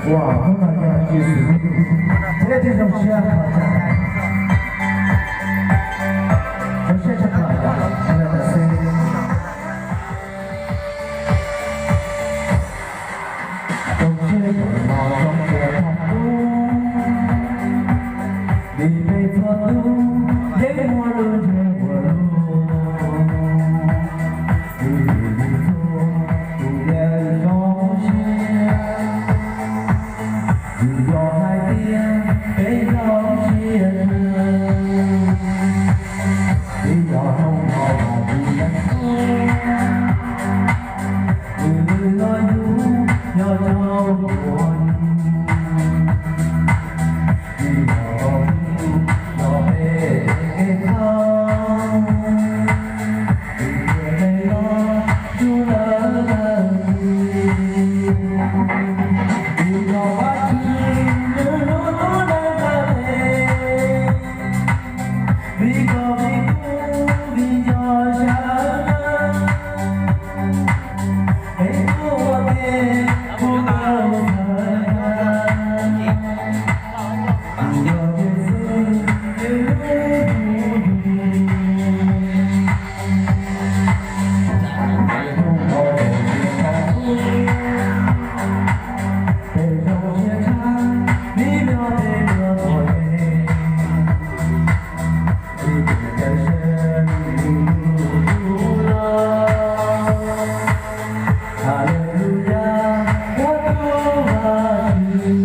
Ua hnub no yog Yexus, thiab thiaj zoo siab tshaj plaws, zoo siab tshaj plaws yom, sawv daws tau xwb. Zoo siab hnub no zoo siab tshaj plaws, vim peb txhua tus yeej muaj lub ntsej muag zoo. Vim li ntawd kuv yeej zoo siab, vim yog hais tias peb zoo siab, vim yog hnub no yog kuv neej, vim li no yus yog cov uas, vim yog tus yog peb kev qhov, vim yog peb los yus lawm lawm, vim yog Vajtswv nws lub tub neeg tag peb, vim koj vim kuv vim yog sawv daws, peb tuaj ua ke kuj tau sawv daws, vim yog Yexus nws lub tub neeg. Hallelujah, ua tus Vajtswv.